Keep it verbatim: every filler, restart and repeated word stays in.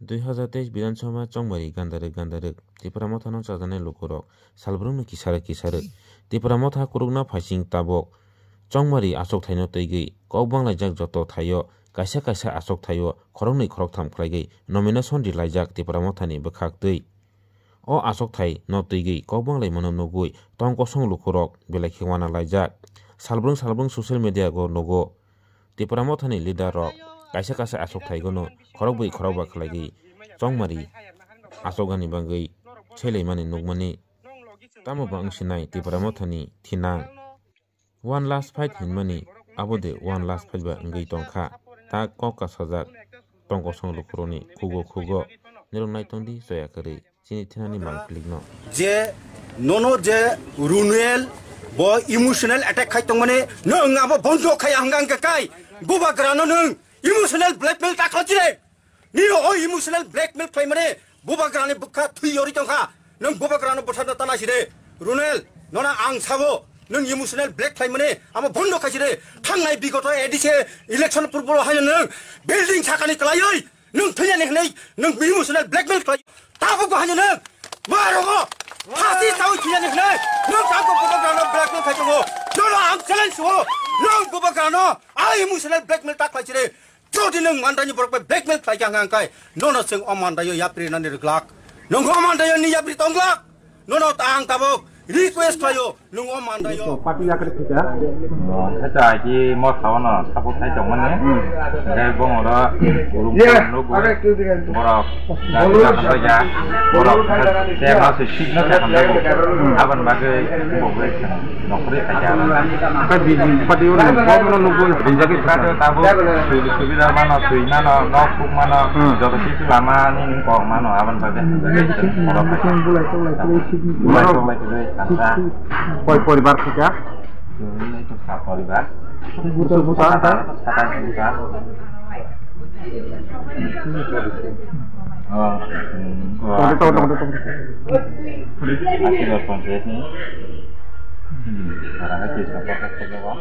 Dui hazar teis Bidhan Sabha chongmari gandarwk gandarwk Tipra Mothano chajaknai lukurok salbrumno kisarwk kisarwk Tipra Motha kurukna phaising tabok chongmari achokthaino twigwi kok banglaijak joto thaio kaisa kaisa achokthaio khoroknwi khoroktham khlaigwi nomination rilaijak Tipra Mothani bwkhaktwi. O achokthai no twigwi kok banglaimano nugwi tong kosong lukurok belai khe uana laijak. Salbrung salbrung social media go nugo. Tipra Mothani leader rok kaisa kaisa achokthai gono khorokbwi khorokba khlaigwi chongmari achokgani bagwi selaimani nukmani. Tamo ba wngsinai Tipra Mothani thinang. One last fight hinmani abo de one last fight ba wngwi tongkha. Ta kok kasajak tong kosong lukurokni khugo khugo. Nirok naitongdi choya kwrwi chini thinani mangplikno. Je nono je Runel bo emotional attack khai tongmani nwng abo bondo khai hanga hanga kai bubagrano nwng emotional blackmail ta khlai chire. Nini o emotional blackmail khlaimani bubagrani bwkha thwi yori tongkha. Nwng bubagrano bwtharna tana side. Runel, nona ang sabo, nwng emotional black khlaimani amo bondo khaiside. Thangnai bigoto A D C election purbo haino nwng building sakani kwlaiwi nwng thwiyani hwnwi nwng emotional blackmail khlai. Tabuk bo haino nwng marogo phasi sawi thwiyani hwnwi nwng tabuk bubagrano blackmail khai tongo. Nono ang challenge suo, nwng bubagrano a emotional blackmail ta khlaiside. Jodi nwng mandrani borok bai blackmail khlai kha hwnka hwnkhe nono chwng o mandraio yapri nani rwglak. Nwng o mandraio ni yapri tong glak. Nono ta ang tabuk request khlaio, nwng o mandraio. Party yakri khika. Heta ki mo thaono support khai tongmani. Hwnkhe bongoro guru nugo. Borok jati jaga bai ja. Borok se ma se sikno se hamjago. Aboni bagwi bo bai. Nokri khaja. Ka B J P party o nang kok no nugwi hamjagwi BJP party o tabuk sujog subida mano, twi mano, nok phuk mano, hmm, joto kisu lama ni ning kok mano, aboni bagwi hamjagwi borok khaja. Bulai toklai kwrwi, hamsa. Koi poribar khaja? Chwngni to sa poribar. Buta, buta, buta. Sata, sata buta. Oh, hmm, oh, Tong, tong, tong, tong, tong. Asirwad Panchayat ni. Hmm, orang itu siapa kata siapa?